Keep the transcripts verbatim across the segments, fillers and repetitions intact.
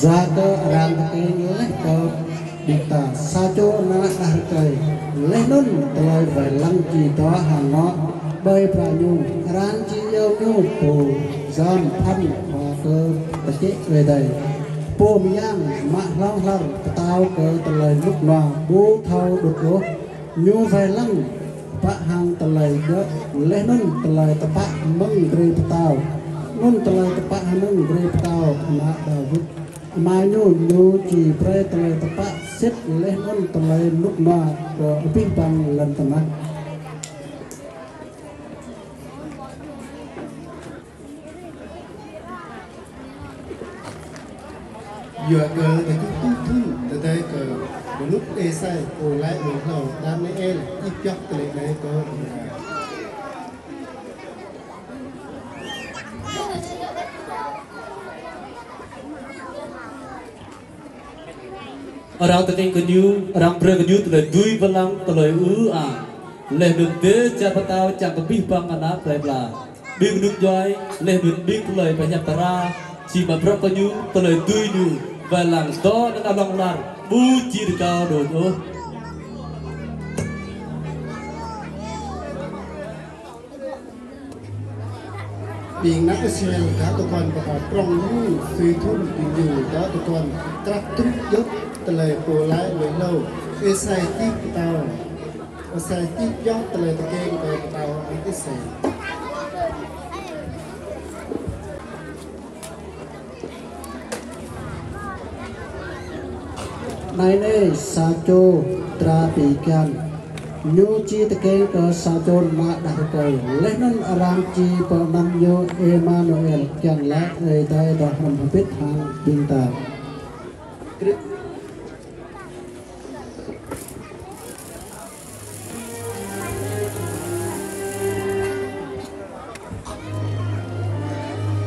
Yua kơ arăng tơkeng laih kơ ƀing ta sa čô ană đah rơkơi. Laih anŭn tơlơi wai lăng či dŏ hăng ngŏ ƀơi bra ñu, arăng či iâu ñu pô yom phăn khua kơ pơčĕ Ơi Adai. Pô mơyang mă hlŏng lar pơtao kơ tơlơi rơnŭk rơnua ƀu thâo đŭt ôh. Ñu wai lăng tơpă hăng tơlơi djơ̆, laih anŭn tơlơi tơpă mơ̆ng grê pơtao. Anŭn tơlơi tơpă hăng mơ̆ng grê pơtao ană Dawid. Ama ñu, ñu či brơi tơlơi tơpă sĭt laih anŭn tơlơi rơnŭk rơnua kơ abih bang lŏn tơnah. Yua kơ tơjuh rơtuh thŭn tơdơi kơ rơnŭk Êsai pô laĭ lui hlâo Daniel čih pioh tơlơi anai kơ ƀing ta. Arăng tơkeng kơ ñu, arăng brơi kơ ñu tơlơi dưi wai lăng, tơlơi ư ang. Laih anŭn dêh čar pơtao čang kơ abih bang ană plơi pla. Ƀing kơnung djuai, laih anŭn ƀing tơlơi pơhiăp tơra, či mă bruă kơ ñu, tơlơi dưi ñu wai lăng dŏ nanao hlŏng lar, ƀu či rơkâo đôč ôh. Ƀing ană Israel dŏ tơguan pơtao prŏng ñu, sui thŭn ƀing ñu dŏ tơguan krăp truh djŏp tơlơi pô laĭ lui hlâo Êsai čih pơtao, Êsai čih pioh tơlơi tơkeng kơ pơtao ană Israel. Anai nê sa čô dra pi kian. Ñu či tơkeng kơ sa čô ană đah rơkơi. Laih anŭn arăng či pơanăn ñu Emanuel, kiăng laĭ Ơi Adai dŏ hrŏm hơbĭt hăng ƀing ta.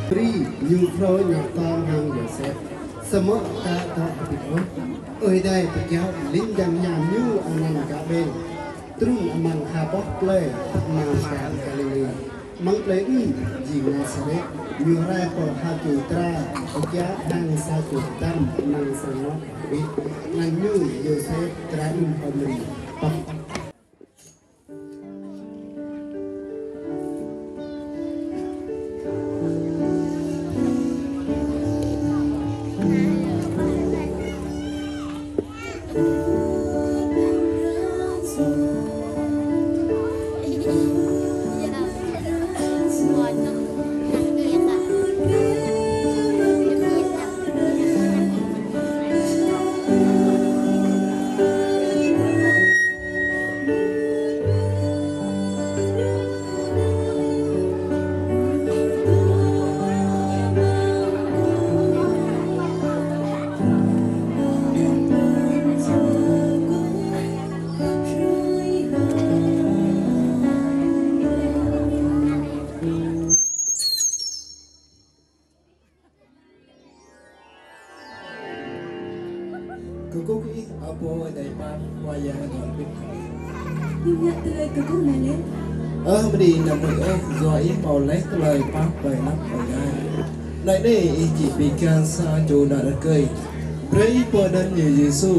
Brơi ñu phrâo ñu tơm hăng Yôsep, samơ̆ aka dŏ hơbĭt ôh. Ơi Adai pơkiaŏ ling jang hiam ñu anăn Gabel, trŭn amăng ha boh plơi amăng čar Galilê. Amăng plơi anŭn jing Nasaret. Ñu rai pơ ha čô dra, pơkiaŏ hăng sa čô dăm amăng sang anŏ Dawid. Anăn ñu Yôsep, dra anŭn pơmĭn. Kơkuh kơ Ih, ơ Pô Ơi Adai pap, Khua Yang dŏ hơbĭt. Ñu ngă tơlơi kơkuh anai lĕ. Ơ, bơni anăn mơ̆ ôh, yua Ih hmâo laih tơlơi pap ƀơi anăp Ơi Adai. Anai nê Ih či pi kian sa čô ană đah rơkơi. Brơi Ih pơanăn ñu Yêsu,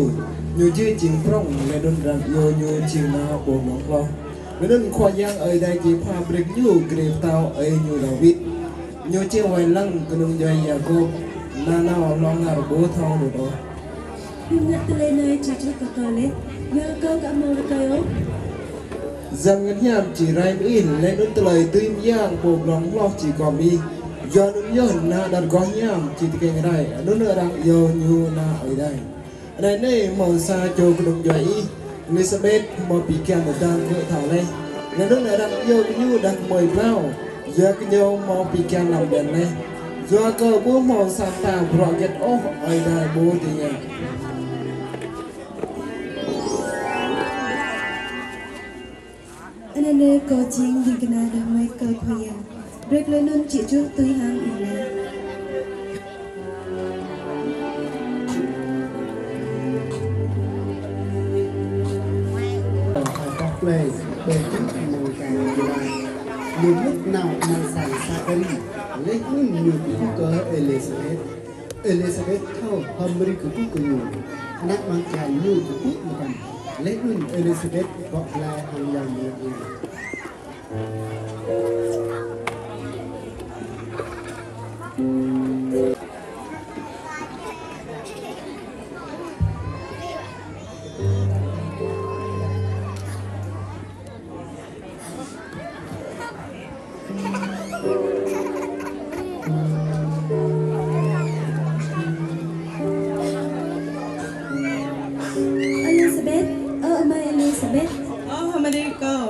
ñu jing prŏng, laih anŭn arăng iâu ñu jing ană pô glông hloh. Laih anŭn Khua Yang Ơi Adai či pha brơi kơ ñu grê pơtao ơi ñu Dawid. Ñu či wai lăng kơnung djuai Yakôb nanao hlŏng lar ƀu thâo đŭt ôh. Ñu ngă tơlơi anai či čuh kơ kâo lĕ, yua kâo aka hmâo rơkơi ôh. Yang Bơngăt Hiam či rai mơ̆ng Ih, laih anŭn tơlơi dưi mơyang pô glông hloh či gŏm Ih. Yua anŭn yơh ană đah rơgoh hiam či tơkeng rai, anŭn arăng iâu ñu ană Ơi Adai. Anai nê hmâo sa čô kơnung djuai Ih, Êlisabet, hmâo pi kian tơdang kơ thâo laih. Laih anŭn arăng iâu kơ ñu đah kơmơi blâo, yua kơ ñu hmâo pi kian năm ƀiăn laih. Yua kơ ƀu hmâo sa mta bruă hơget ôh Ơi Adai ƀu dưi ngă. Anai nê kâo jing ƀing kơna đah kơmơi kơ Khua Yang. Brơi tơlơi anŭn či čuh tui hăng Ih lĕ. Ƀơi čư̆ mông kang jơlan, ñu mŭt nao amăng sang Sakari, laih anŭn ñu kơkuh kơ Êlisabet. Êlisabet thâo H'Mari kơkuh kơ ñu, ană amăng čan ñu kơkuh mơtam. Laih anŭn Êlisabet bă blai hăng Yang Bơngăt Hiam. Êlisabet, ơ amai Êlisabet. Ơ H'Mari kâo.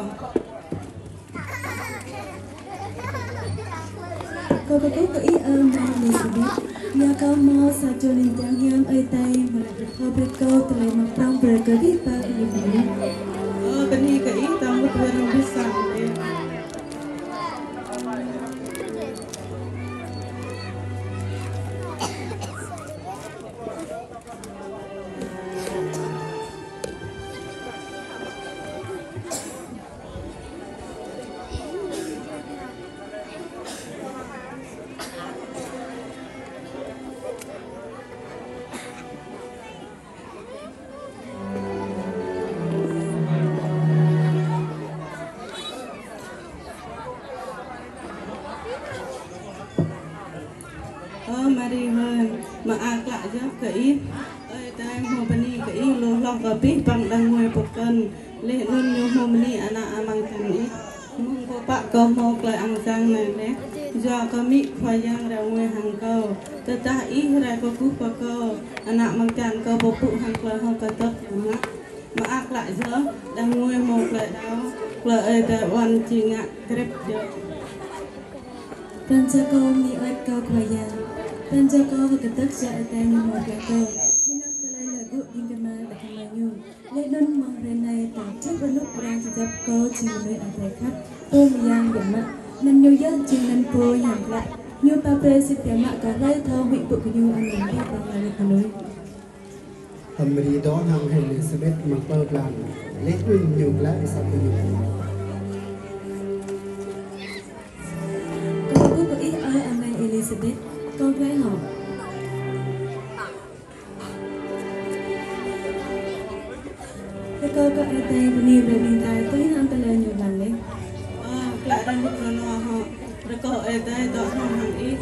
Kâo kơkuh kơ ih, ơ amai Êlisabet. Yua kơ hmâo sa čô ling jang hiam Ơi Adai mơ̆ lăi pơthâo brơi kơ kâo tơlơi mă prong brơi kơ abih bang ƀing ih. Ơ, bơni kơ ih, ta mŭt wơ̆t hăng abih sang. Ơ Mari hơi, mơak klă yơh kơ ih. Ơi Adai hmâo bơni kơ ih lu hloh kơ abih bang đang ngui pơkŏn. Laih anŭn ñu hmâo bơni ană amăng čan ih. Mơ̆ng pơpă kâo hmâo tơlơi ang sang anai laih, yua kơ amĭ Khua Yang ră ngui hăng kâo. Tơdah ih rai kơkuh pơ kâo, ană amăng čan kâo pơpŭ hăng tơlơi hơ̆k kơdơ̆k mơ̆n. Mơak klă yơh, đang ngui hmâo tơlơi đaŏ, tơlơi Ơi Adai ƀuăn či ngă krĕp yơh. Pran jua kâo bơni hơơč kơ Khua Yang. Pran jua kâo hơ̆k kơdơ̆k yua Ơi Adai ñu hmâo brơi kâo. Ñu lăng tơlơi lăi gŭ ding kơmơi ƀơi tơlơi ñu. Laih anŭn mơ̆ng hrơi anai ta čuh rơnŭk arăng či djăp kâo či mơnuih Ơi Adai khăp. Pô mơyang biă mă. Anăn ñu yơh jing anăn pô hiam klă. Ñu pap brơi sĭt biă mă kơ hlơi thâo huĭ pŭ kơ ñu amăng abih bang langit mơnuih. H'Mari dŏ hăng Êlisabet amăng pơ blan. Laih anŭn ñu glaĭ sa pơñŭ. Kâo kơkuh kơ ih, ơ amai Êlisabet, kâo glaĭ hŏ. Rơkâo kơ Ơi Adai bơni brơi ƀing ta tui hăng tơlơi ñu lăng laih. Ơ, klă rơnŭk rơnua hŏ, rơkâo Ơi Adai dŏ hăng ih.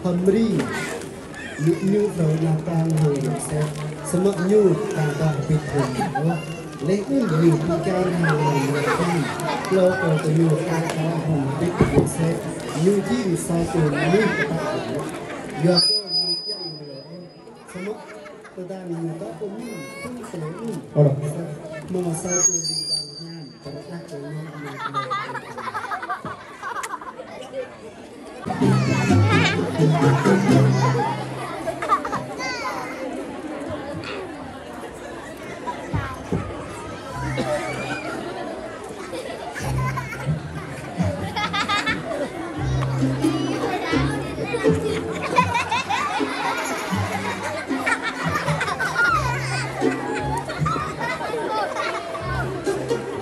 H'Mari, ñu, ñu phrâo nao pơ hăng Yôsep, samơ̆ ñu ta dŏ bĭt hăng ñu. Laih anŭn ñu pơkơyâo hăng Yang Bơngăt Hiam, hlâo kơ ñu khă kơ hăng bĭt Yôsep, ñu jing sa čô mơnuih kơtăk. Yua kơ ñu kiăng ñu laĭ, samơ̆ tơdang ñu dŏ pơ mĭn, tum tơlơi anŭn. Ơ. Sa, hmâo sa čô ling jang hiam, pơrơđah kơ ñu amăng tơlơi.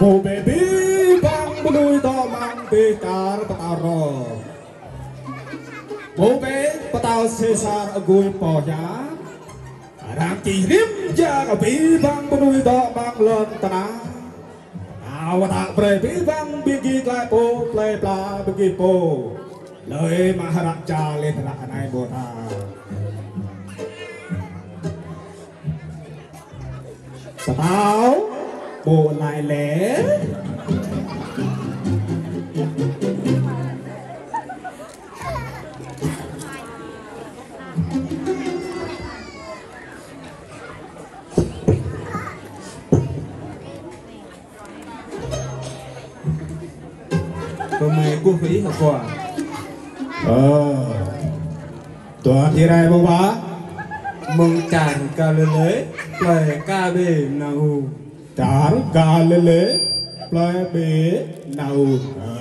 Pô bê abih bang mơnuih dŏ amăng dêh čar pơtao rŏ. Pô bê pơtao Sêsar Agripa hiam. Arăng či rĭm jang abih bang mơnuih dŏ amăng lŏn tơnah. Nao pơtă brơi abih bang ƀing gih glaĭ pô, plơi pla ƀing gih pô. Hlơi mă hră čar laih hră anai ƀu thâo. Pơtao, ƀu anai lĕ. Kơmơi kơkuh kơ ih hă khua? Ơ. Dua tơrai ƀơ̆ng ba. Mơ̆ng čar Galilê, plơi Kapernau. Čar Galilê, plơi Kapernau. Ơ.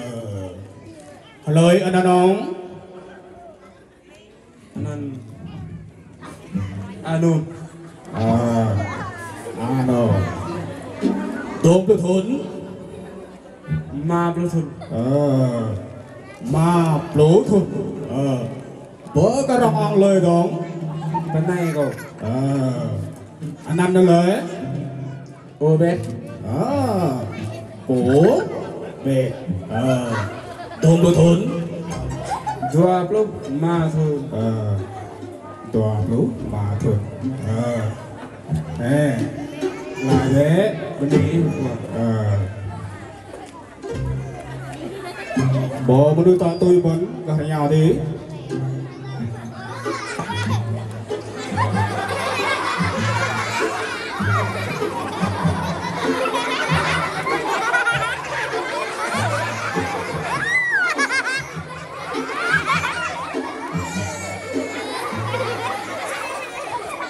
Hlơi anăn ŏng? Anăn. Anŭn. Ơ, anŭn. Dôm pluh thŭn. Rơma pluh thŭn. Ơ. Rơma pluh thŭn. Ơ. Bơ kơ rŏng ŏng lơi dong. Bơnai kâo. Ơ. Anăn anai lơi. Ôbet. Ơ. Ôbet. Ơ. Dôm pluh thŭn. Dua pluh rơma thŭn. Ơ. Dua pluh rơma thŭn. Ơ. Ơ, laĭ bĕ, bơni. Ơ. Bơ mơnuih tŏ tui ƀôn, gah rơngiao dih.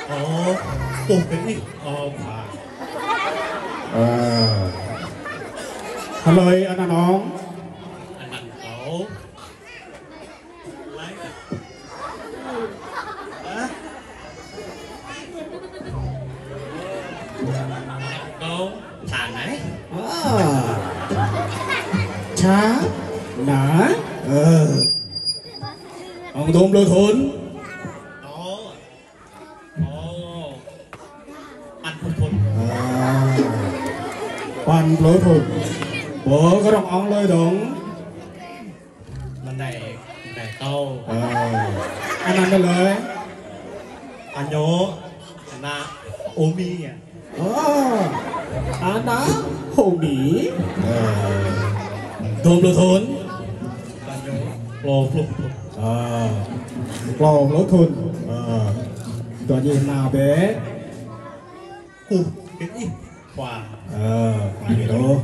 Ơ, pô kơ ih, ơ, khua. Ơ. Hlơi anăn ŏng? Anăn kâo. Laĭ. Hă? Anăn kâo. Tha Nai. Ơ. Tha Nai. Ơ. Ŏng dôm pluh thŭn. Ơ. Ơ. Păn pluh thŭn. Ơ. Păn pluh thŭn. Bơ kơ rŏng ŏng lơi dong. Mơ̆ng anai, mơ̆ng anai kâo. Ơ. Anăn anai lơi. Anyo, ană Ômi ah. Ơ. Ană Ômi. Ơ. Dôm pluh thŭn. Anyo, klâo pluh thŭn. Ơ. Klâo pluh thŭn. Ơ. Dua jih nao bĕ. Kơ ih khua. Ơ, khua ñu đôč.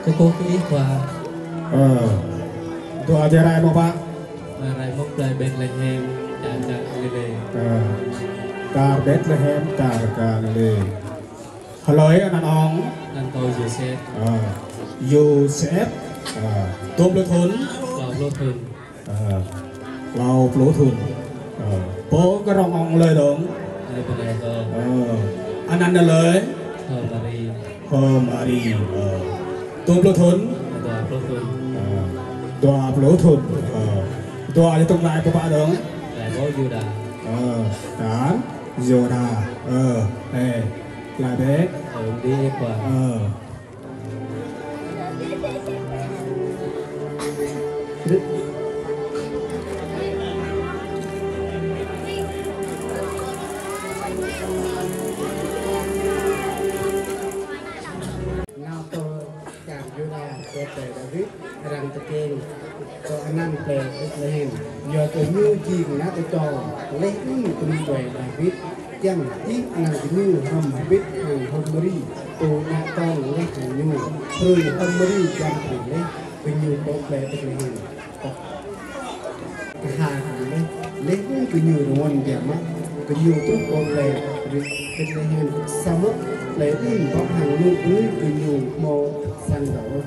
Kơkuh kơ ih khua. Ơ. Dua jih rai mơ̆ng pă? Rai mơ̆ng plei Betlehem, čar Galilê. Ơ. Čar Betlehem, čar Galilê. Hlơi anăn ŏng? Anăn kâo Yôsep. Ơ. Yôsep. Ơ. Dôm pluh thŭn. Klâo pluh thŭn. Ơ. Klâo pluh thŭn. Ơ. Bơ kơ rŏng ŏng lơi dong. Lơi bơnai kâo. Ơ. Anăn anai lơi. H'Mari. H'Mari. Ơ. Dôm pluh thŭn. Dua pluh thŭn. Ơ. Dua pluh thŭn. Ơ. Dua jih tŏng laĭ pô pă dong. Laĭ pô Yuđa. Ơ. Anăn Yuđa. Ơ. Ơ. Laĭ bĕ. Ơ, bơni khua. Ơ. Nao pơ čar Yuđa, pơ plei Dawid, arăng tơkeng kơ anăn plei Betlehem, yua kơ ñu jing ană tơčô, laih anŭn kơnung djuai Dawid. Kiăng ih anăn gơñu hrŏm hơbĭt hăng H'Mari, pô ngă tong laih hăng ñu. Hrơi H'Mari jăm brơi laih, gơñu pơ plei Betlehem. Kơha hăng laih, laih anŭn gơñu rơngon biă mă, gơñu truh pơ plei Betlehem, samơ̆ plei anŭn bŏ hăng lu brơi gơñu hmâo sang dŏ ôh.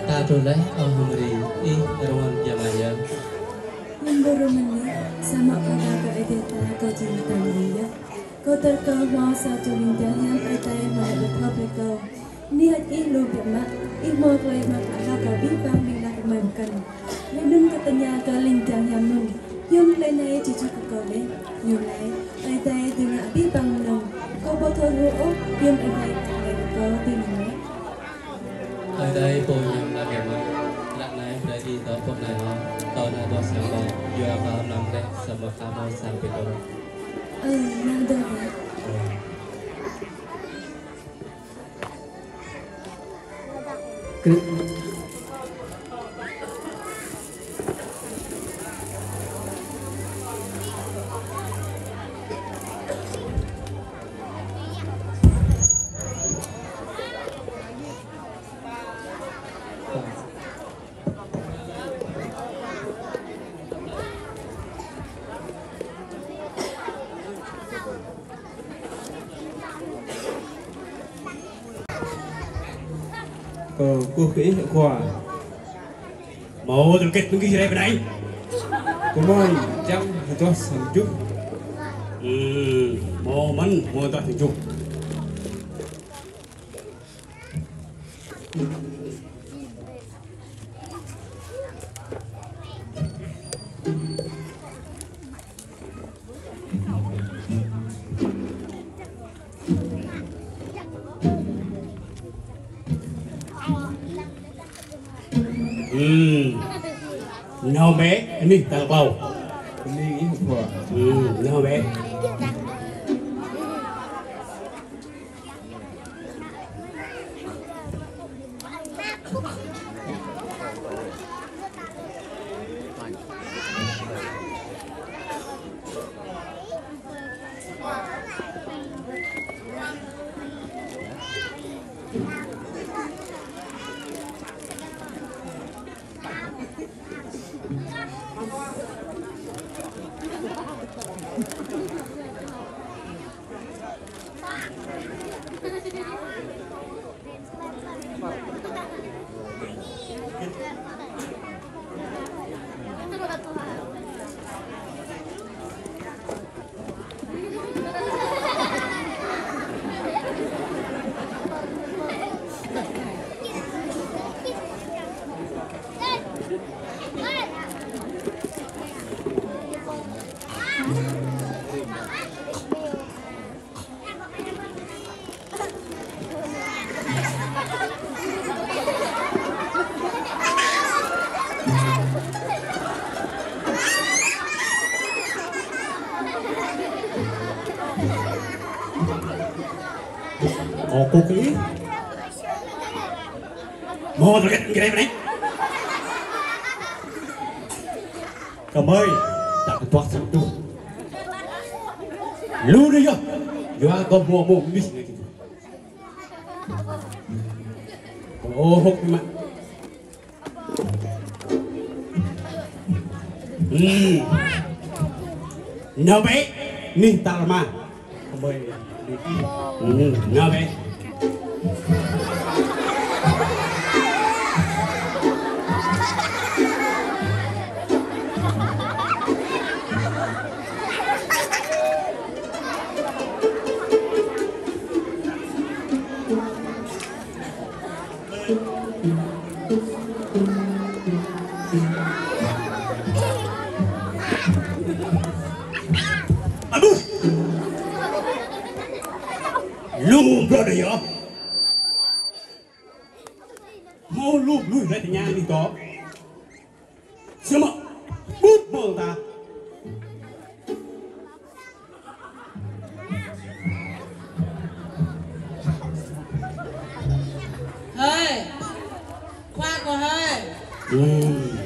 Ta truh laih, ơ H'Mari, ih rơngon biă mă yơh. Ih ƀu rơmơ̆n laih, samơ̆ kâo đaŏ kơ Ơi Adai ta, kâo jing tơngan yơh. Kâo tơlơi kâo hmâo sa čô ling jang hiam Ơi Adai hmâo laĭ pơthâo brơi kâo. Bơni hơơč ih lu biă mă, ih hmâo tơlơi mơak klă hăng kâo abih bang ƀing đah kơmơi mơkăn. Laih anŭn kâo tơña kơ ling jang hiam anŭn, hiư̆m tơlơi anai či čuh kơ kâo laih. Ñu laĭ, Ơi Adai dưi ngă abih bang mơnơ̆ng. Kâo ƀu thâo hluh ôh, hiư̆m Ơi Adai pơklaih kơ kâo tui anŭn laih. Ơi Adai pô mơñam lăk biă mă, ră anai brơi ih dŏ pơ anai hŏ, kâo nao dŏ sang kâo, yua kơ hlâo mlam laih, samơ̆ aka hmâo sang pĭt ôh. Ơ, nao dŏ hă? Ơ. Krư̆. Kơ kơkuh kơ ih khua. Hmâo tơlơi hơget mơ̆ng gih rai pơ anai? Gơmơi kiăng hơduah sang jŭ. Ưm, hmâo mơ̆n, hmâo hơduah sang jŭ. Ưm. Nao bĕ, anih tal klâo. Anih ih khua. Ưm, nao bĕ. Ơ, kơkuh kơ ih. Hmâo tơlơi hơget mơ̆ng gih rai pơ anai? Gơmơi kiăng hơduah sang jŭ. Lu anai yơh. Yua kơ hmâo mơnuih anai kơ. Ơ, hơ̆k mă. Ưm. Nao bĕ, anih tal rơma. Ưm, nao bĕ. Aduh! Lu brơi yơh. Hmâo lu, lu rai tơña anai tŏ. Samơ̆ ƀuh mơ̆ ta. Hơi, khua kâo hơi. Ưm.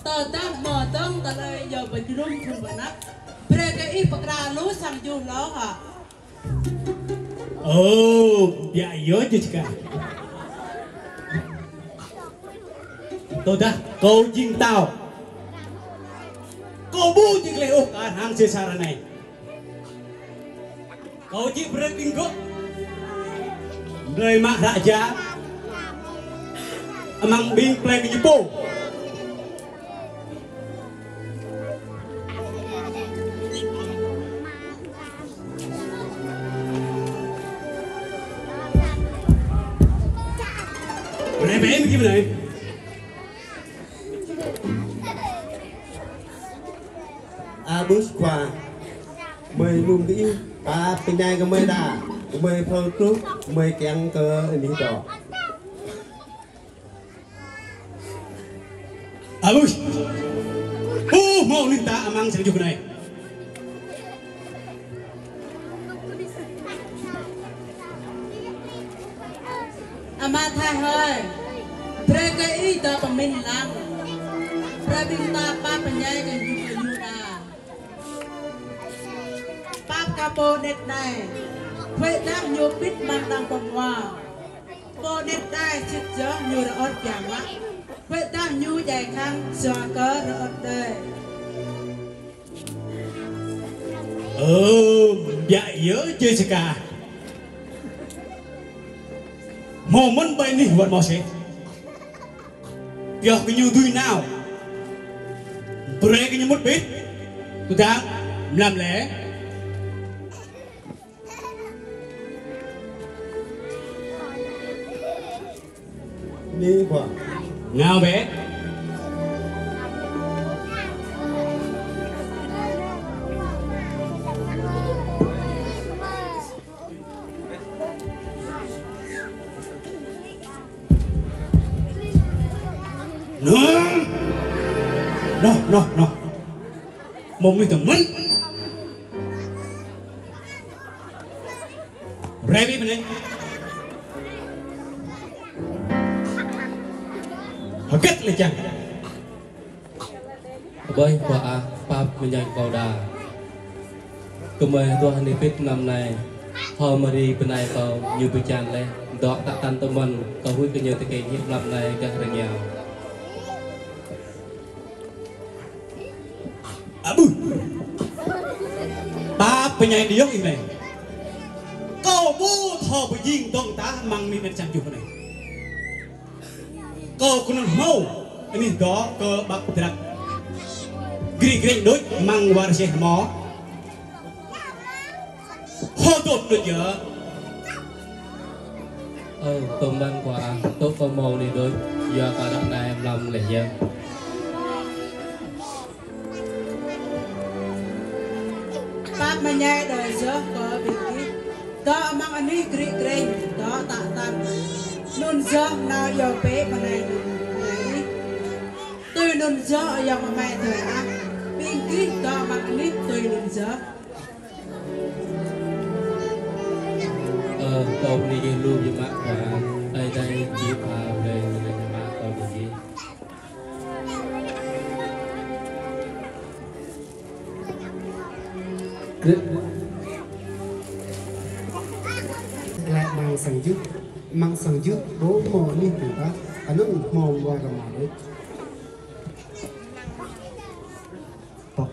Tơdah hmâo dơ̆ng tơlơi yua pơjơnum phung mơnăp, brơi kơ ih pơkra lu sang jŭ hlâo hă? Ơ, biă yơh čơčka. Tơdah kâo jing pơtao, kâo ƀu či gleh ôh kar hăng Sêsar anai. Kâo či brơi ƀing gơ̆ blơi mă hră jă amăng ƀing plei ƀing ñu pô. Bơnai bơnai mơ̆ gih bơnai. Abus khua. Gơmơi lum kơ ih, pap pơñai gơmơi đa. Gơmơi phrâo truh, gơmơi kiăng kơ anih dŏ. Abus. Ơ, hmâo anih ta amăng sang jŭ anai. Ama Thai hơi, brơi kơ ih dŏ pơmĭn lăng. Brơi ƀing ta pap pơñai kơ ñu kơ ñu đa. Pap kơ pô anet anai, huĭ dah ñu pĭt amăng đang pơmua. Pô anet anai sĭt yơh ñu rơŏt biă mă, huĭ dah ñu djai khăng yua kơ rơŏt đơi. Ơ, biă yơh Jessica. Hmâo mơ̆n ƀơi anih wơ̆t Môsê. Yua kơ ñu dưi nao. Brơi kơ ñu mŭt bĭt. Tơdang mlam lĕ. Ni ƀă. Nao bĕ. Nơh. Nơh, nơh, nơh. Mơ̆ng mih tơmơ̆n. Rai bĭ bơnai. Hơget lĕ čang. Ƀơi pơah pap mơñai kâo đa. Kơmơi tuah ni pĭt mlam anai. Hơ Mari bơnai kâo ñu pơčan lĕ. Dŏ tă tăn tơmơ̆n kâo huĭ kơ ñu tơkeng hĭ mlam anai gah rơngiao. Abưh. Pap mơñai dih yơh ih mơi. Kâo ƀu thâo pơjing dơ̆ng tah amăng mih met čang juh anai. Kâo kơnơ̆ng hmâo anih dŏ kơ ƀăk drăk. Gri greng đôč amăng war seh mơ̆. Hơdôm đôč yơh. Ơ, tơm lăng kua ah, tŏ kơ mơ̆ng anai đôč, yua kơ đăk anai mlam lĕ yơh. Pap mơñai đơi yơh kơ ƀing gih. Dŏ amăng anih gri greng, dŏ tă tăn. Anŭn yơh nao iâu bĕ bơnai anŭn, bơnai anai. Tui anŭn yơh ayŏng amai adơi ah. Ƀing gih dŏ amăng anih tui anŭn yơh. Ơ, kâo bơni gih lu biă mă kua. Ơi Adai či pha brơi kơ biă mă kâo bơni gih. Glaĭ amăng sang jŭ, amăng sang jŭ, ƀu hmâo anih tơ̆ng tah, anŭn hmâo war rơma đôč. Pŏk.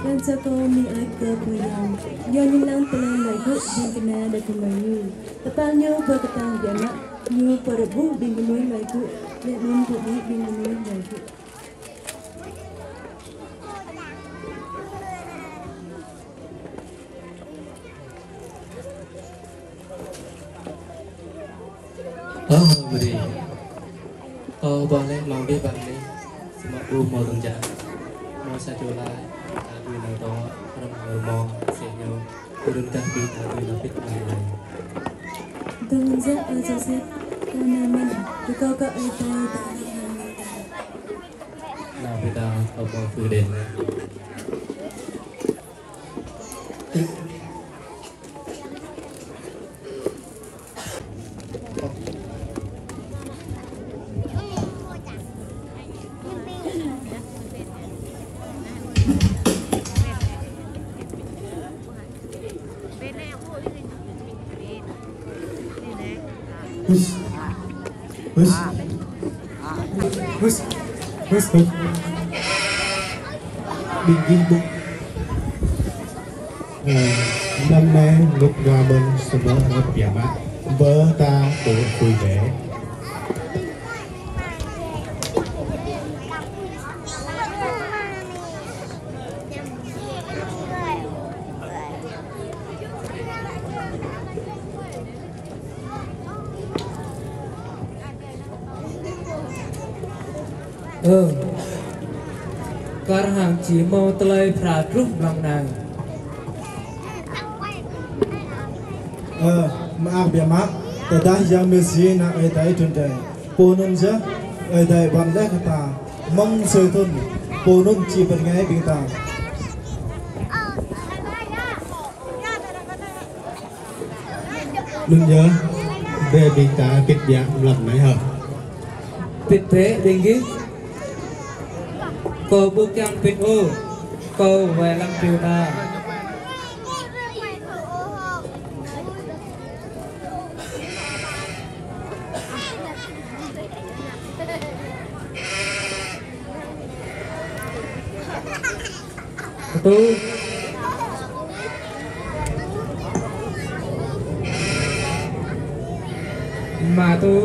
Kăn sa kâo mơak kơ Khua Yang, yua ñu lăng tơlơi laĭ gŭ ƀing kơna đah kơmơi ñu. Tơpă ñu pơkơtang biă mă, ñu pơrơbuh ƀing gơmơi laĭ gŭ, laih anŭn pơƀuh ƀing gơmơi laĭ gŭ. Ơ, Mari. Ơ, ƀuh lĕ mơ̆ng ƀing ƀăng anai. Samơ̆ ƀu hmâo tơ̆ng jang. Hmâo sa čô laĭ, ta dưi nao dŏ, rơmang rơmang, sĕ ñu. Kơ run kah ƀing ta dưi nao pĭt mơ̆ng anai. Dơ̆ng jă ơi Yôsep, kâo nao mơ̆n, rơkâo kơ Ơi Adai ta. Nao pĭt ta, kâo ƀuh pơđen. Hus. Hus. Hus. Hus. Hus. Ƀing gih ƀuh. Ơ, năm nay rơnŭk rơnua mơ̆n, samơ̆ rơnŭk biă mă. Bơ ta tŭ vui vẻ. Ơ, kar hăng či hmâo tơlơi phara truh mlam anai. Ơ, mơak biă mă, tơdah Yang Mêsi ană Ơi Adai trŭn rai. Pô anŭn yơh, Ơi Adai ƀuăn laih kơ ta, mơ̆ng sui thŭn, pô anŭn či pơrơngai ƀing ta. Anŭn yơh, brơi ƀing ta pĭt biă mlam anai hă. Pĭt bĕ ƀing gih. Kâo ƀu kiăng pĭt ôh. Kâo wai lăng triu ta. Pơtŭ. Rơma tŭ.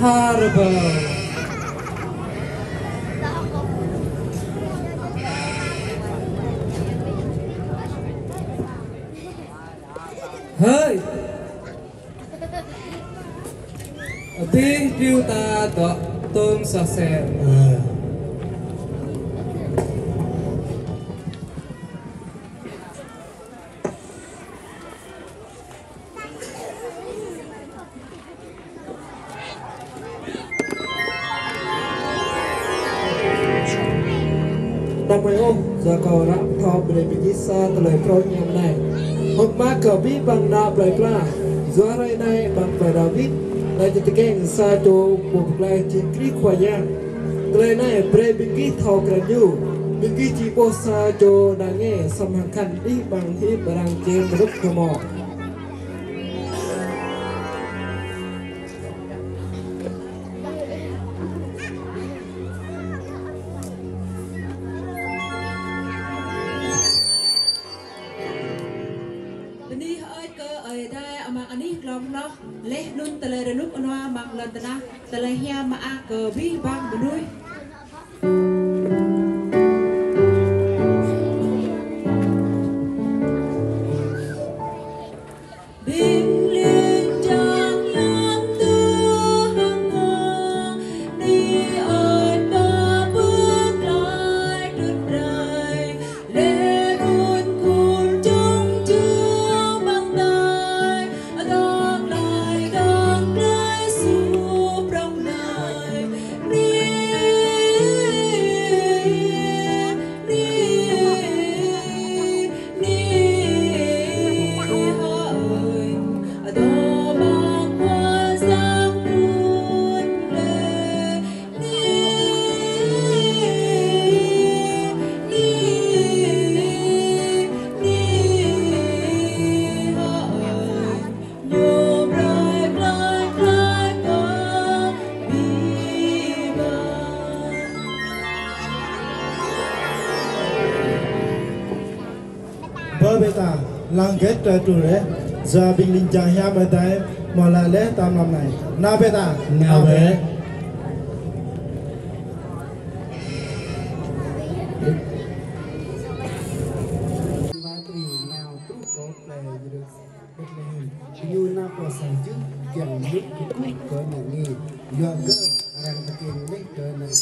Har rơbâo. Hơi. Abih triu ta dŏ tôm soh ser. Ơ. Anăm huĭ ôh, yua kâo ră pơthâo brơi ƀing gih sa tơlơi phrâo hiam anai. Hơ̆k mơak kơ abih bang ană plơi pla, yua hrơi anai amăng plơi Dawid, anai či tơkeng sa čô pô pơklaih jing Krist Khua Yang. Tơlơi anai brơi ƀing gih thâo krăn ñu, ƀing gih či ƀuh sa čô ană nge sŏm hăng khăn đih amăng hip arăng čem rơ̆k kơ mŏ. Bơni hơơč kơ Ơi Adai amăng anih glông hloh, laih anŭn tơlơi rơnŭk rơnua amăng lŏn tơnah, tơlơi hiam mơak kơ abih bang mơnuih. Ƀing ling jang hiam tơhăng ngă, Ơi Adai pơklaih trŭn rai, laih anŭn khul jong jua amăng adai, dŏ glaĭ dŏ glaĭ suh prŏng anai. Ni, ni, ni, hơi, dŏ amăng Khua Yang trŭn laih. Ni, ni, ni, hơi. Ñu brơi glaĭ glaĭ kơ abih bang. Bơ bĕ ta, lăng gĕt tơlơi truh laih, yua ƀing ling jang hiam Ơi Adai hmâo laĭ laih ta mlam anai. Nao bĕ ta, nao bĕ. Ba tri nao truh kơ plơi Yêrusalem. Bêtlêhem, ñu nao pơ sang jưh kiăng mŭt kơkuh kơ ană nge, yua kơ arăng tơkeng laih kơ ană nge.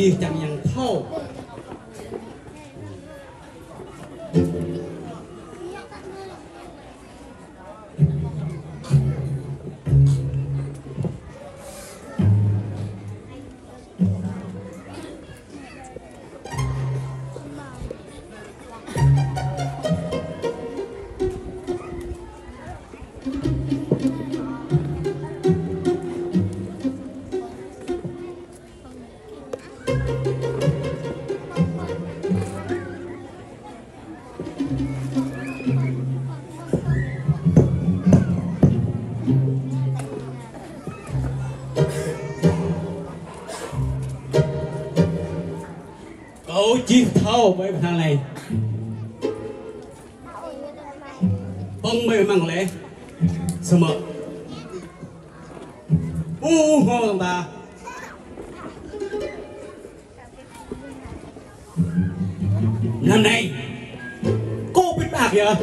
Ih, čang yang thâo. Kâo či thâo ƀơi pơhnal anai. Pơ̆ng ƀơi măng lĕ. Samơ̆ ƀu hmâo tơ̆ng ta. Năm nay, kâo pĭt pơak yơh.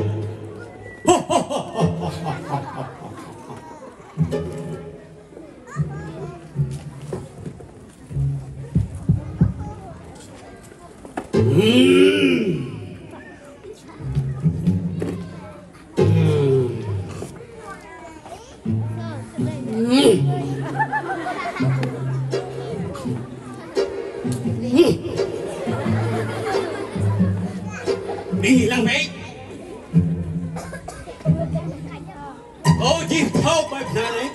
Ƀing lăng bĕ. Kâo či thâo ƀơi pơhnal anai.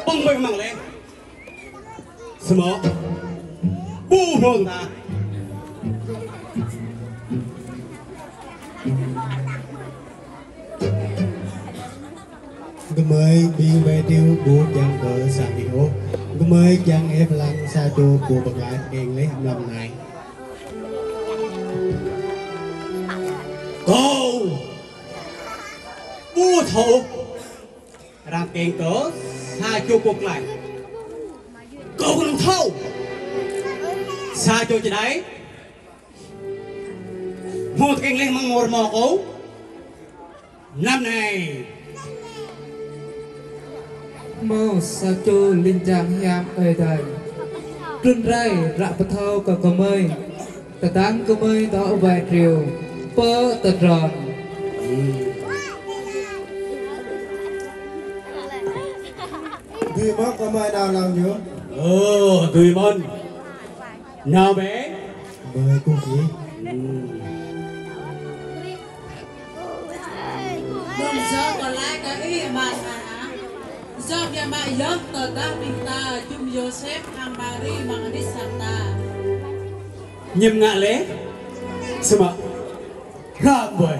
Pơ̆ng ƀơi măng lĕ. Samơ̆ ƀu hmâo tơ̆ng ta. Gơmơi ƀing wai triu ƀu kiăng kơ sang ih ôh. Gơmơi kiăng ih lăng sa čô pô pơklaih kiăng leh mlam anai. Kâo ƀu thâo arăng kiăng kơ sa čô pô pơklaih. Kâo kơnơ̆ng thâo sa čô čơđai hmâo tơkeng leh mơ̆ng rơmô kâo. Năm nay hmâo sa čô ling jang hiam Ơi Adai. Trŭn rai ră pơthâo kơ gơmơi. Tơdang gơmơi dŏ wai triu pơ tơdron. Dưi mơ̆n gơmơi nao lăng ñu. Ơ, dưi mơ̆n. Nao bĕ. Bơi kŭ kih. Anŭn yơh kâo laĭ kơ ih mơ̆n ah. Yua biă mă yơh tơdah ƀing ta jum Yôsep hăng Mari mơ̆ng anih sang ta. Ñem ngă lĕ, samơ̆ hrăm ƀơi.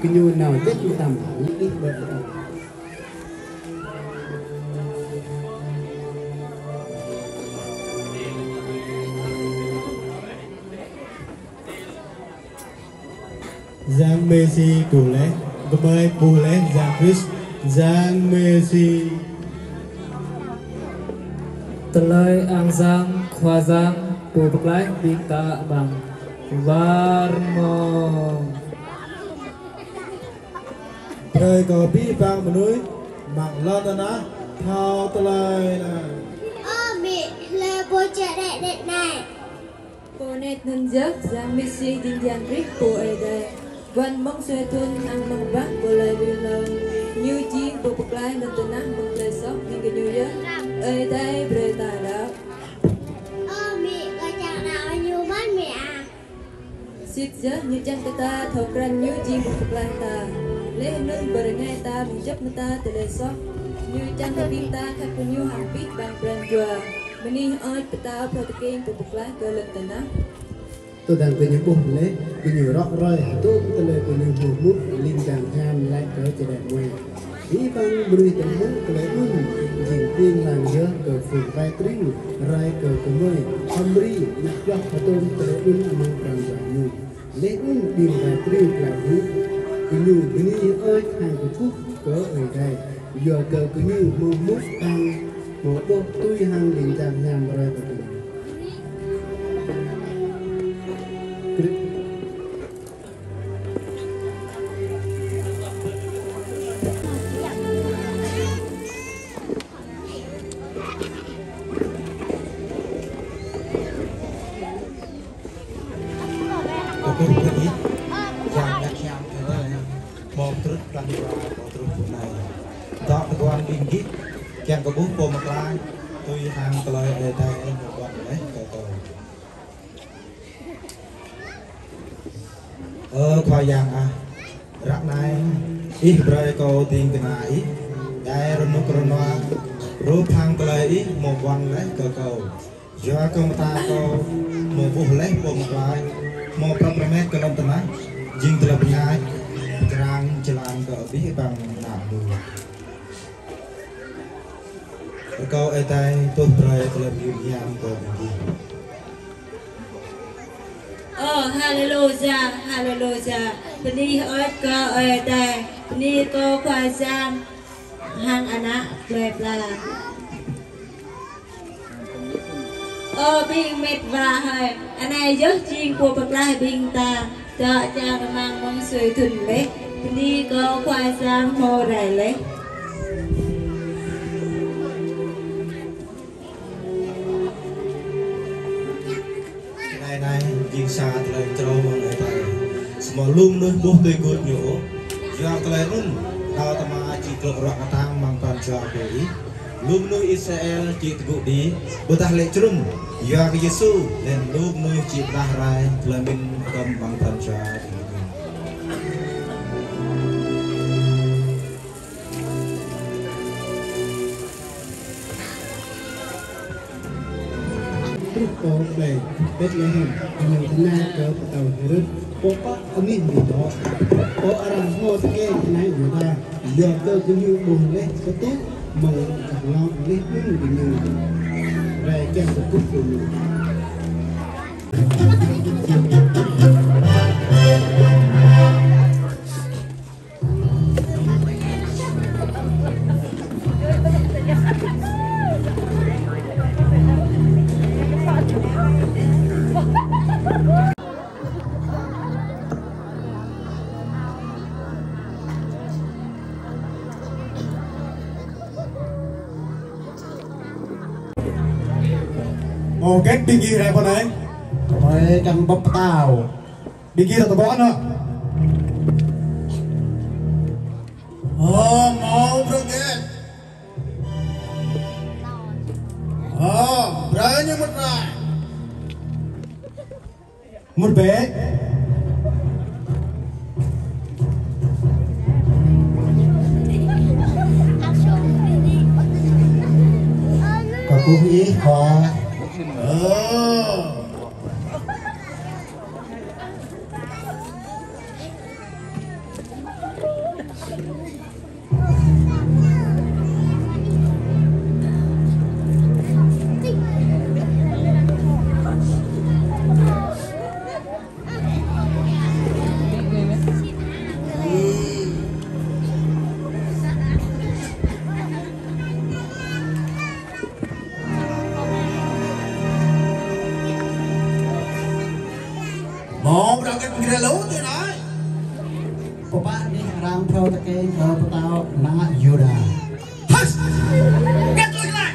Gơñu nao djăp mơtam, ih ƀơi. Yang Mêsi truh leh, gơmơi ƀuh leh Yang Krist, Yang Mêsi. Tơlơi ang sang Khua Yang pô pơklaih ƀing ta amăng war mơ̆ng. Brơi kơ abih bang mơnuih amăng lŏn tơnah thâo tơlơi anai. Ơ mĭ, hlơi pô čơđai đĕt anai? Pô anai anŭn yơh Yang Mêsi, jing Yang Krist pô Ơi Adai. Wăn mơ̆ng sui thŭn hăng mơ̆ng bah pô lơi lui hlâo. Ñu jing pô pơklaih lŏn tơnah mơ̆ng tơlơi soh, ƀing gơñu yơh Ơi Adai brơi ta đaŏ. Ơ mĭ, kâo čang đaŏ ñu mơ̆n mĭ ah. Sĭt yơh ñu čang kơ ta thâo krăn ñu jing pô pơklaih ta. Leh anŭn bơrơngai ta mơ̆ng djŏp mơta tơlơi soh. Ñu čang kơ ƀing ta khăp kơ ñu hăng abih bang pran jua. Mơnuih ơi pơtao pơtơkeng pô pơklaih kơ lŏn tơnah. Tơdang gơñu ƀuh leh, gơñu rŏ rơi hơdôm tơlơi gơñu ƀuh mŭt, ling jang hiam laĭ kơ čơđai muai. Abih bang mơnuih tơhmư̆ tơlơi anŭn, jing ƀing lăng yơh kơ phung wai triu rai kơ gơmơi, hơmri, ñu pioh hơtôm tơlơi anŭn amăng pran jua ñu. Laih anŭn ƀing wai triu glaĭ hĭ, gơñu bơni hơơč hăng kơkuh kơ Ơi Adai, yua kơ gơñu hmâo mŭt hăng hmâo ƀuh tui hăng ling jang hiam rai kơ gơñu. Kơkuh kơ Ih, Yang Bơngăt Hiam kơ Ih, hmâo pơtrut pran jua, hmâo truh pơ anai. Dŏ tơguan ƀing gih, kiăng kơ ƀuh Pô Pơklaih, tui hăng tơlơi Ơi Adai hmâo ƀuăn laih kơ kâo. Ơ Khua Yang ah, ră anai Ih brơi kâo ding kơna Ih, djai rơnŭk rơnua, hrup hăng tơlơi Ih hmâo ƀuăn laih kơ kâo. Yua kơ mơta kâo hmâo ƀuh laih Pô Pơklaih, hmâo prăp rơmet kơ lŏn tơnah, jing tơlơi pơngač, pơčrang jơlan kơ abih bang ană mơnuih. Rơkâo Ơi Adai tuh brơi tơlơi mơyun hiam kơ ƀing gih. Ơ, haleluya, haleluya. Bơni hơơč kơ Ơi Adai, bơni kơ Khua Yang hăng Ană plơi pla. Ơ ƀing met wa hơi, anai yơh jing Pô Pơklaih ƀing ta, dŏ čang rơmang mơ̆ng sui thŭn laih, bơni kơ Khua Yang hmâo rai laih. Anai anai, jing sa tơlơi črâo mơ̆ng Ơi Adai. Samơ̆ lu mơnuih ƀu tui gưt ñu ôh. Yua tơlơi anŭn, đao tơma či klŏk ruă kơtang amăng pran jua kơ Ih. Lu mơnuih Israel či tơgŭ đĭ, ƀôdah lê̆ črŭm, yua kơ Yêsu, laih anŭn lu mơnuih či pơdah rai tơlơi mĭn hơgŏm amăng pran jua kơ Ih. Truh pơ plei Betlehem, amăng tơnah kơ pơtao Hêrôd, pô pă anih ñu dŏ. Pô arăng hmâo tơkeng tơnah Yuđa, yua kơ gơñu ƀuh laih pơtŭ mơ̆ng gah ngŏ, laih anŭn gơñu rai kiăng kơkuh kơ ñu. Hmâo hơget ƀing gih rai pơ anai? Rai kiăng bưp pơtao. Ƀing gih ta tơƀuh anŭn. Ơ, hmâo bruă hơget? Ơ, brơi ñu mŭt rai. Mŭt bĕ. Kơkuh Ih, Khua. Ơ. Hmâo bruă hơget ƀing gih rai lu tui anai? Pô pă anih arăng phrâo tơkeng kơ pơtao ană Yuđa? Hơ̆s! Hơget tơlơi anai?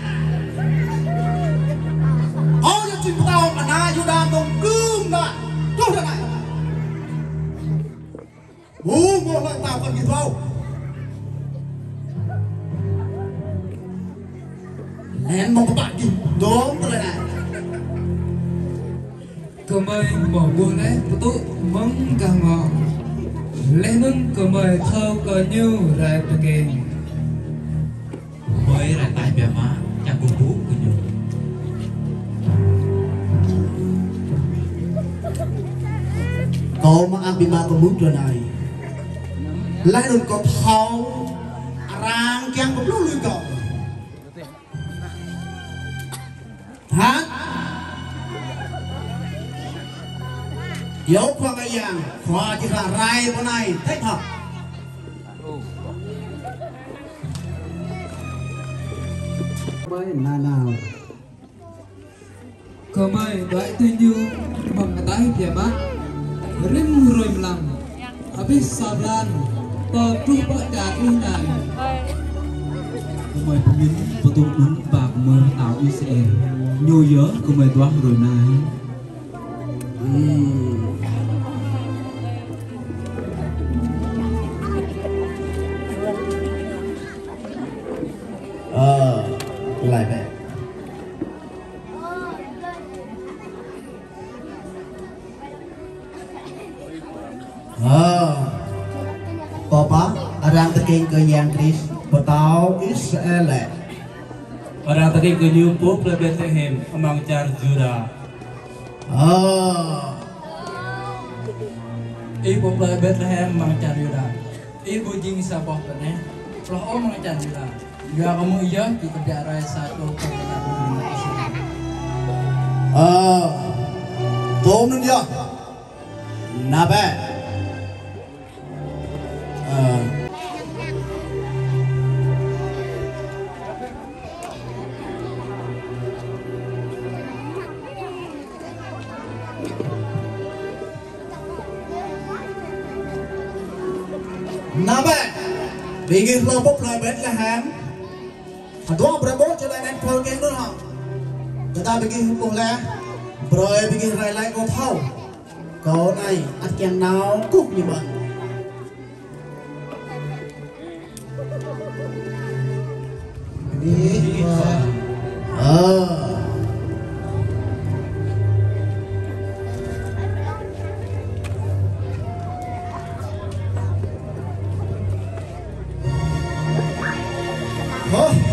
Hmâo ñu jing pơtao ană Yuđa mơ̆ng kơm anai. Truh tơ anai. Ƀu hmâo hlơi pơtao kơ gih ôh. Laih anŭn mơ̆ng pơpă gih dŏng tơlơi anai? Gơmơi hmâo ƀuh laih pơtŭ mơ̆ng gah ngŏ. Laih anŭn gơmơi thâo kơ ñu rai tơkeng. Gơmơi rai taih biă mă, čang kơkuh kơ ñu. Kâo mơak biă mă pơmŭt tui anai. Laih anŭn kâo thâo arăng Kiăng kơ blŭ lui kâo. Hă? Yua Khua Ngă Yang, Khua či rai pơ anai, thĕk hŏ. Ƀơi nanao. Gơmơi đuaĭ tui ñu mơ̆ng ataih biă mă. Rĭm hrơi mlam, abih sa blan, pơtruh pơ čar ih anai. Gơmơi pơmĭn pơtŭ anŭn ba gơmơi pơtao Israel. Ñu yơh gơmơi duah hrơi anai. Hmm. Ơ, tơlơi bĕ. Ơ, pô pă, arăng tơkeng kơ Yang Krist, pơtao Israel lĕ. Arăng tơkeng kơ ñu pô plơi Betlehem, amăng čar Yuđa. Ơ. Ih pô plơi Betlehem, amăng čar Yuđa. Ih ƀu jing sa boh tơneh hloh ôh amăng čar Yuđa. Yua kơ mơ̆ng ih yơh či kơbiă rai sa čô pô kơnăl kơ Israel. Ơ, tơm anŭn yơh. Nao bĕ. Ơ. Nao bĕ, ƀing gih hlâo pơ plơi Betlehem. Hơduah brơi ƀô̆ čơđai anŭn phơi keng anŭn hă. Tơdah ƀing gih ƀuh laih, brơi ƀing gih rai laĭ kâo thâo. Kâo anai ăt kiăng nao kơkuh ñu mơ̆n. Ơ.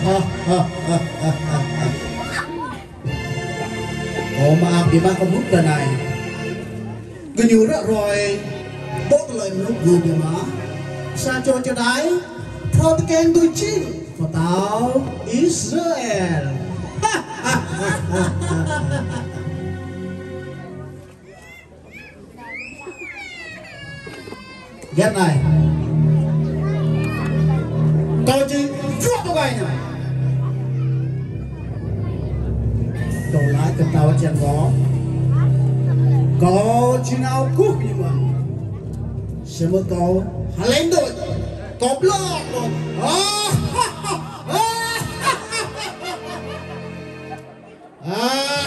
Hơ, hơ, hơ. Ơ, mơak biă mă kơ mŭt tơ anai. Gơñu ră ruai, ƀô̆ tơlơi mơnuih gơ̆ biă mă. Sa čô čơđai, phrâo tơkeng tui čih, pơtao Israel. Giăt anai. Kâo či juă tơkai anai. Kâo laĭ kơ tao čiăng kâo. Kâo či nao kơkuh kơ ñu mơ̆n. Samơ̆ kâo hơlen đôč. Kâo blŏk đôč. Ah! Ah. Ah.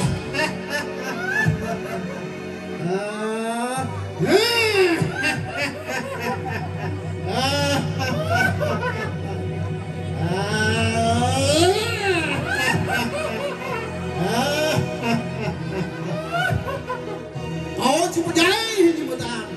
Ơ, či pơdjai, či pơtang.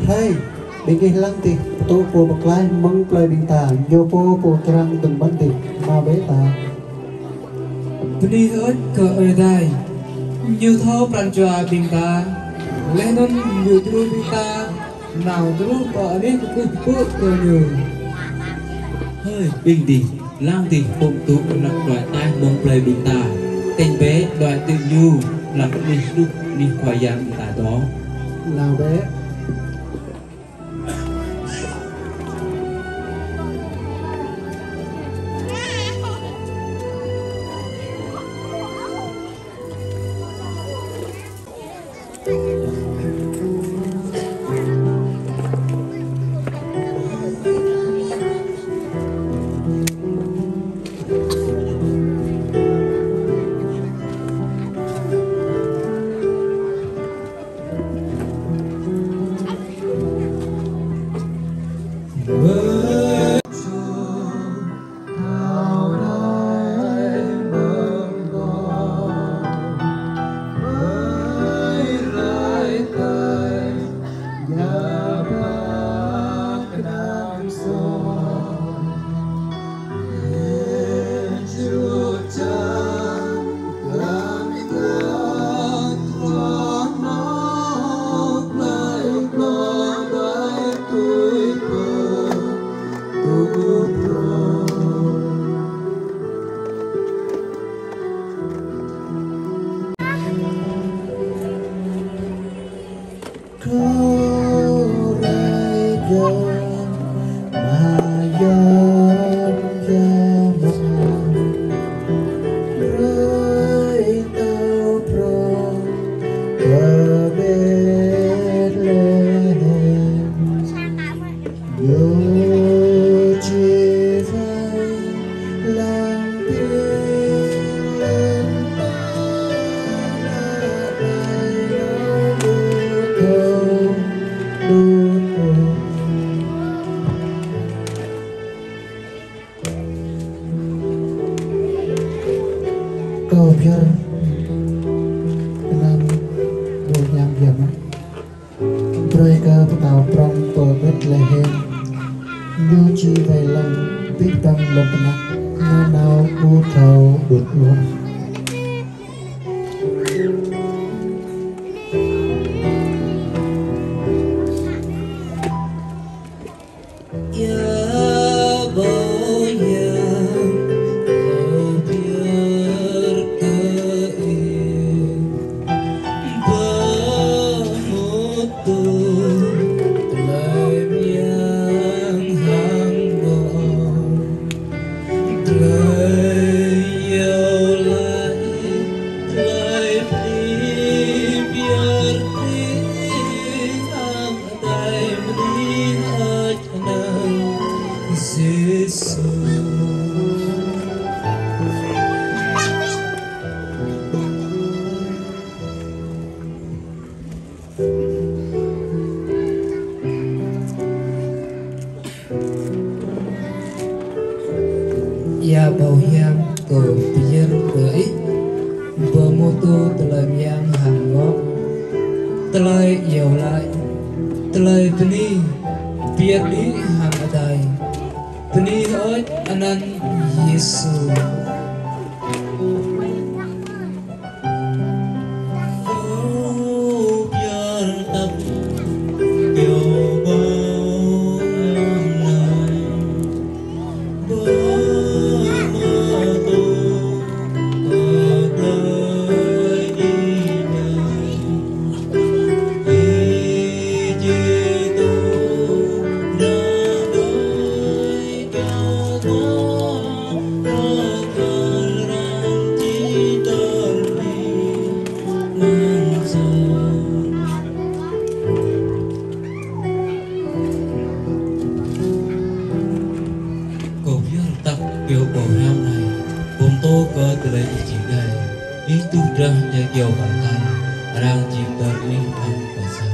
Hơi, ƀing gih lăng tih, pơtŭ pô pơklaih mơ̆ng plơi ƀing ta, ñu pô pô črang tơm ƀăn tih, nao bĕ ta. Bơni hơơč kơ Ơi Adai, ñu thâo pran jua ƀing ta, laih anŭn ñu djru ƀing ta, nao truh pơ anih kơkuh pơpŭ kơ ñu. Hơi, ƀing dih, lăng dih, pơtŭ anăp đuaĭ ataih mơ̆ng plơi ƀing ta. Tĕng bĕ đuaĭ tui ñu, lăng anih truh anih Khua Yang ƀing ta dŏ. Nao bĕ. Kâo pơyơr anăn ƀu hiam biă mă. Brơi kơ pơtao prŏng pơ Betlehem, ñu či wai lăng abih bang lŏn tơnah, ñu nao ƀu thâo đŭt ôh. Ia ƀâo hiam kâo pơyơr kơ Ih, pơhmutu tơlơi mơyang hăng mơ̆, tơlơi iâu laĭ, tơlơi pơmĭn pơyơr Ih hăng adai bơni hơơč anăn Yêsu. Ia ƀâo hiam kâo pơyơr kơ Ih, pơhmutu tơlơi mơyang hăng mơ̆, tơlơi iâu laĭ, tơlơi bơni pơyơr Ih hăng adai bơni hơơč anăn Yêsu. Kâo pơyơr tăk kơyâo ƀâo hiam anai, pơtô kơ tơlơi Ih či djai, Ih tuh drah djai kơyâo pơkă, arăng či pơtơr Ih hăng pơsat.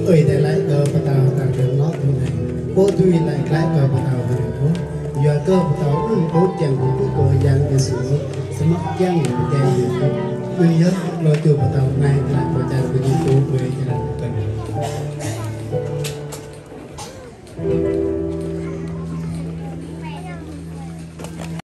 Ơi, tơlơi laĭ kơ pơtao ta kơ ngŏ tui anai. Pô tui laĭ glaĭ kơ pơtao hơdip ôh. Yua kơ pơtao anŭn ƀu kiăng kơ kơkuh kơ Yang Yêsu ôh. Samơ̆ kiăng kơ pơtao